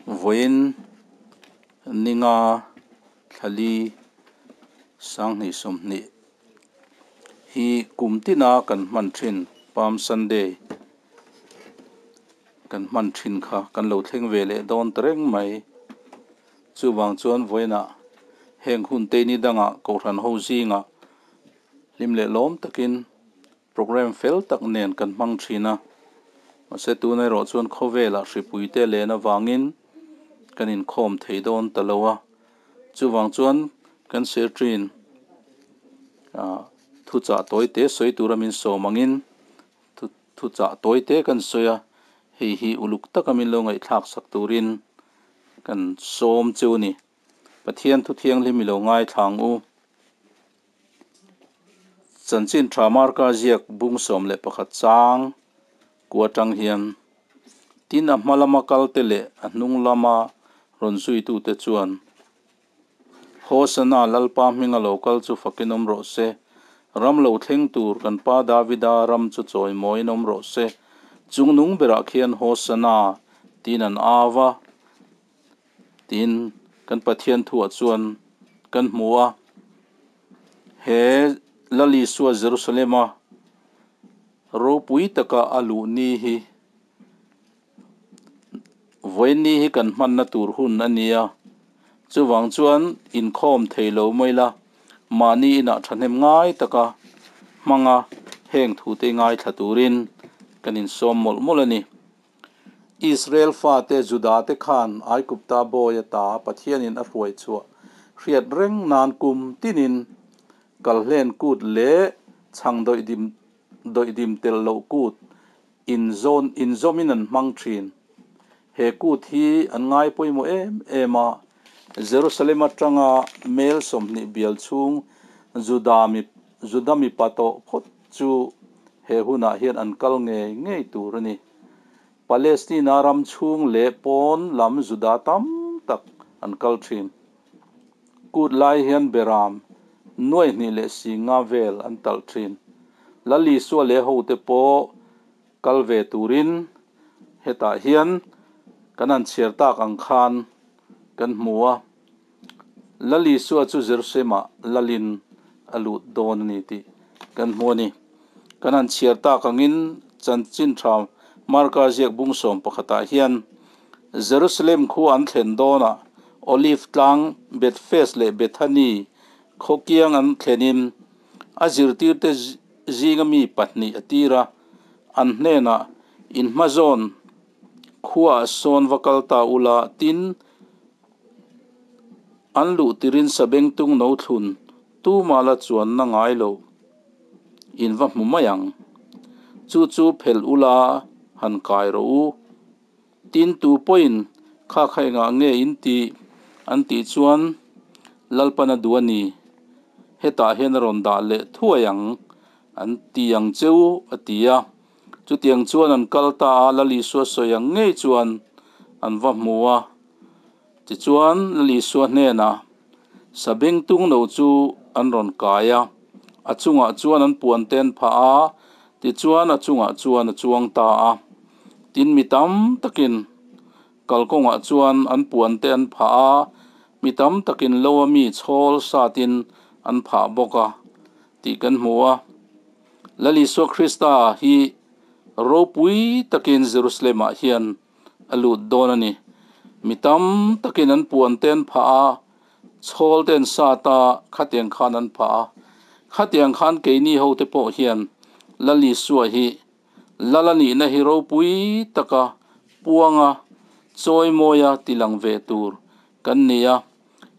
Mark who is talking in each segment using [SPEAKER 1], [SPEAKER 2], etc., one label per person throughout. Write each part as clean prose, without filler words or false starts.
[SPEAKER 1] Vawiin ninga thlali 2020 hi kum tina kan hman thin Palm Sunday kan hman thin kha kan lo thleng ve leh dawn ta reng mai. Chuvang chuan vawiinah heng hun te ni danga kohhran ho zinga hlim leh lawm takin program fel tak nen kan hmang thin a. Mahse tun erawh chuan khawvelah hripui te len avangin kan inkhawm thei dawn ta lo a. Chuvang chuan kan secretary-in thuchah tawi te sawi tura min sawm angin thuchah tawi te kan sawi a. Hei hi uluk taka min lo ngaihthlak sak turin kan sawm cheu a ni. Pathian thu thianghlim i lo ngaithla ang u. Chanchin tha Marka ziak bung 11 chang ku atang hian tin a hma lama kal te leh a hnung lama rawn zuitute chuan Hosana Lalpa hminga lo kal chu fakin awm rawh se. Ram lo thleng tur kan pa Davida ram chu chawimawiin awm rawh se. Chungnung berah khian Hosana tiin an au a. Tin kan Pathian thuah chuan kan hmu a. He Lal Isua Jerusalema ropui taka a luh ni hi vawiin ni hi kan hmanna tur hun a ni a. Chuvang chuan inkhawm thei lo mai la, mahni inah thahnem ngai taka hmanga heng thute ngaithla turin kan insawm mawlh mawlh a ni. Israel fate Juda te khan Aigupta bawi ata Pathianin a hruai chhuah hriat reng nan kum tinin kalhlen kut leh chhang dawihdim dawihdim tel loh kut inzawn inzawmin an hmang thin. He kut hi an ngai pawimawh em em a, Jerusalem atanga mel 20 bial chhung Juda mi Juda mipa tawh phawt chu he hunah hian an kal ngei ngei tur a ni. Palestina ram chhung leh pawn lam Juda tam tak an kal thin. Kut lai hian beram 2,500 vel an talh thin. Lal Isua leh ho te pawh kal ve turin hetah hian kan han chhiar tak ang khan kan hmu a. Lal Isua chu Jerusalemah lalin a lut dawn a ni tih kan hmu a ni. Kan han chhiar tak angin chanchin tha Marka ziak bung 11ah hian Jerusalem khu an thlen dawnah Olive tlang Bethphage leh Bethany khawkiang an thlenin a zirtir te zinga mi pahnih a tira an hnenah in hmazawn khuaah sawn va kal ta ula tin an luh tirin sabengtung no thlun tu mala chuan na ngai lo in va hmu mai ang. Chu chu phel ula han kai ro u. Tin tu pawhin kha kha engah nge in ti an tih chuan Lalpan a duh a ni. Hetah hian a rawn dah leh thuai ang an ti ang cheu a ti a. Chutiang chuan an kal ta a, Lal Isua sawi ang ngei chuan an va hmu a. Tichuan Lal Isua hnenah sabengtung no chu an rawn kai a. A chungah chuan an puan te an phah a, tichuan a chungah chuan a chuang ta a. Tin mi tam takin kalkawngah chuan an puan te an phah a, mi tam takin lo a mi chhawl satin an phah bawk a tih kan hmu a. Lal Isua Krista hi ropui takin Jerusalemah hian a lut dawn a ni. Mi tam takin an puan te an phah a, chhawl te an sat a, khatiang khan an phah a. Khatiang khan keini ho te pawh hian Lal Isua hi Lal a nihna hi ropui taka puanga chawimawia tilang ve tur kan ni a.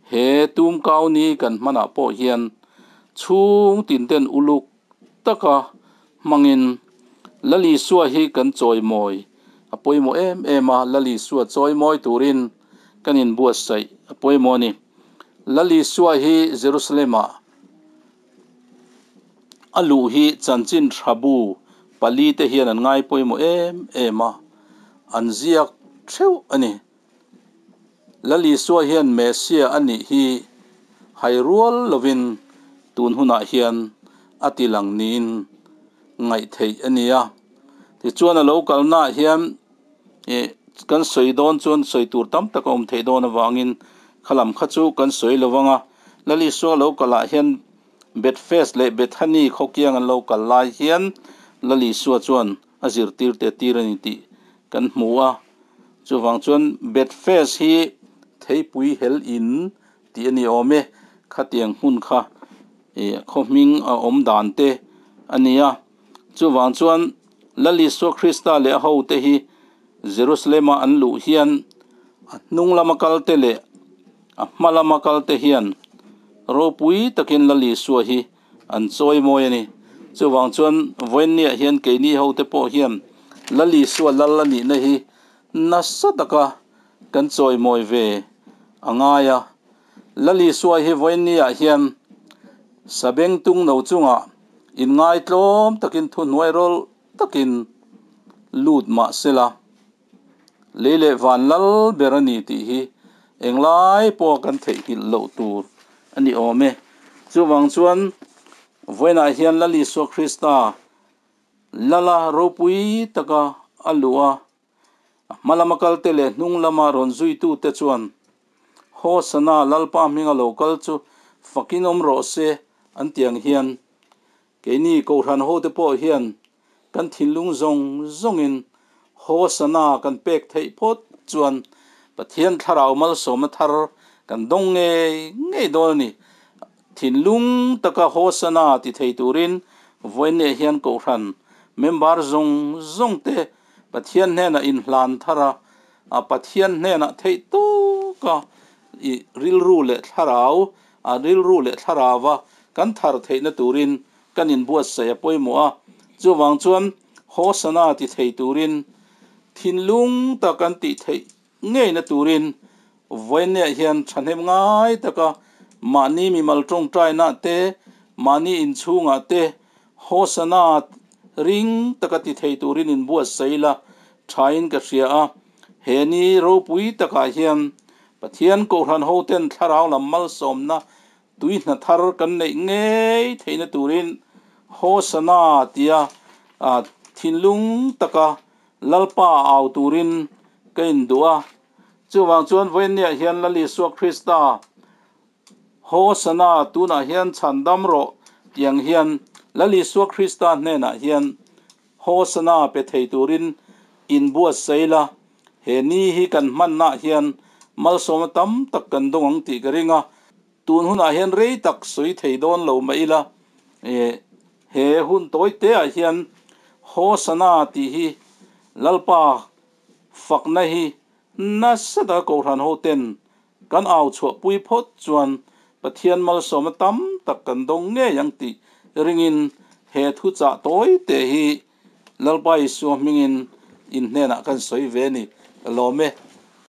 [SPEAKER 1] He tum kau ni kan hmanah pawh hian chhung tin ten uluk taka hmangin Lal Isua hi kan chawimawi a pawimawh em em a. Lal Isua chawimawi turin kan inbuatsaih a pawimawh a ni. Lal Isua hi Jerusalemah a luh hi chanchin tha bu pali te hian an ngai pawimawh em em a, an ziak theuh a ni. Lal Isua hian Messia a nih hi hai rual lovin tun hunah hian a tilang niin ngaih theih a ni a. Tichuan a lo kalnaah hian kan sawi dawn chuan sawi tur tam tak a awm theih dawn avangin khalam kha chu kan sawi lo vang a. Lal Isua lo kalah hian Bethphage leh Bethany khawkiang an lo kal lai hian Lal Isua chuan a zirtirte tir a ni tih kan hmu a. Chuvang chuan Bethphage hi theipui hel in tih a ni awm e. Khatiang hmun kha khaw hming a awm dan te a ni a. Chuvang chuan Lal Isua Krista leh a hote hi Jerusalem-a an luh hian a hnung lama kalte leh a hma lama kalte hian ropui takin Lal Isua hi an chawi mawi a ni. Chuvang chuan vawiinniah hian keini hote pawh hian Lal Isua lal a nihna hi nasa taka kan chawimawi ve a ngai a. Lal Isua hi vawiinniah hian sabengtung no chungah inngaitlawm takin thuhnuai rawlh takin lut mah sela, lei leh van lal ber a ni tih hi englai pawha kan theihnghilh loh tur a ni awm e. Chuvang chuan vawiinah hian Lal Isua Krista lala ropui taka a luh a, A hma lama kalte leh hnung lama rawn zuitute chuan, Hosana, Lalpa hminga lo kal chu fakin awm rawh se, an ti ang hian, keini Kohhran hote pawh hian kan thinlung zawng zawngin Hosana kan pek theih phawt chuan Pathian thlarau malsawmna thar kan dawng ngei ngei dawn a ni. Thinlung taka Hosana ti thei turin vawiinniah hian Kohhran member zawng zawngte Pathian hnenah inhlan thar a, a Pathian hnenah theih tawka i rilru leh thlarau, a rilru leh thlarauva kan thar theihna turin kan inbuatsaih a pawimawh a. Chuvang chuan Hosana ti thei turin thinlung tak kan tih theih ngeina turin vawiinniah hian thahnem ngai taka mahni mimal tawngtainaah te, mahni inchhungah te Hosana ring taka ti thei turin inbuatsaih ila thain ka hria a. He ni ropui takah hian Pathian Kohhran hoten thlarau lam malsawmna tui hna thar kan neih ngei theihna turin Hosana tia thinlung taka Lalpa au turin ka induh a. Chuvang chuan vawiinniah hian Lal Isua Krista Hosana tunah hian chhan dam rawh tiang hian Lal Isua Krista hnenah hian Hosana pe thei turin inbuatsaih la, he ni hi kan hmannaah hian malsawmna tam tak kan dawng ang tih ka ring a. Tun hunah hian rei tak sawi thei dawn lo mah ila, he hun tawi teah hian Hosana tih hi Lalpa fakna hi nasa taka Kohhran hoten kan au chhuahpui phawt chuan Pathian malsawmna tam tak kan dawng ngei ang tih ringin he thuchah tawi te hi Lalpa Isua hmingin in hnenah kan sawi ve a ni. Ka lawm e.